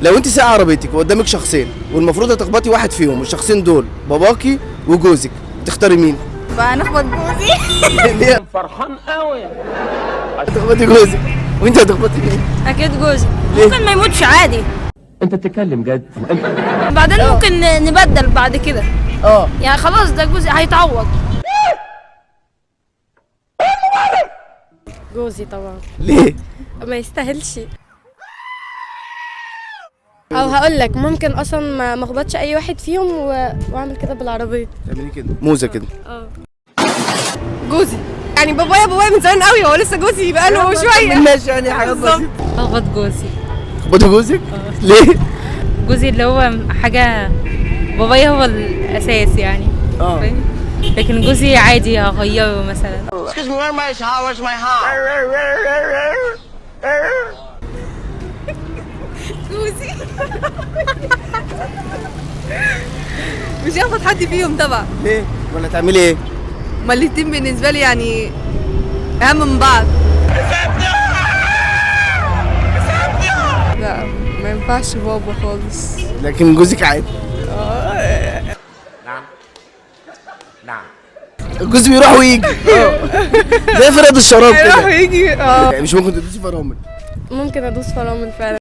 لو انت سايقه عربيتك وقدامك شخصين والمفروض هتخبطي واحد فيهم، والشخصين دول باباكي وجوزك، تختاري مين؟ بقى نخبط جوزي. ليه؟ فرحان قوي. هتخبطي جوزك، وانت هتخبطي مين؟ اكيد جوزي. ليه؟ ممكن ما يموتش عادي. انت بتتكلم جد؟ بعدين ممكن نبدل بعد كده. يعني خلاص ده جوزي هيتعوض. جوزي طبعا. ليه؟ ما يستاهلش. او هقول لك ممكن اصلا ما اخبطش اي واحد فيهم واعمل كده بالعربية. تعملي كده موزة كده. جوزي يعني بابايا من زمان قوي، هو لسه جوزي بقاله شوية. ماشي، يعني حاجات بسيطة. اخبط جوزي. تخبطي جوزك؟ ليه؟ جوزي اللي هو حاجة، بابايا هو الأساس يعني. فاهم؟ لكن جوزي عادي هغيره مثلا. جوزي مش هاخد حد فيهم طبعا. ليه؟ ولا تعملي ايه؟ هما الاتنين بالنسبة لي يعني اهم من بعض. لا ما ينفعش بابا خالص. لكن جوزك عادي. نعم نعم. الجوز بيروح ويجي، زي فرد الشراب يروح كده. ويجي. يعني مش ممكن تدوسي فرامل؟ ممكن ادوس فرامل فعلا.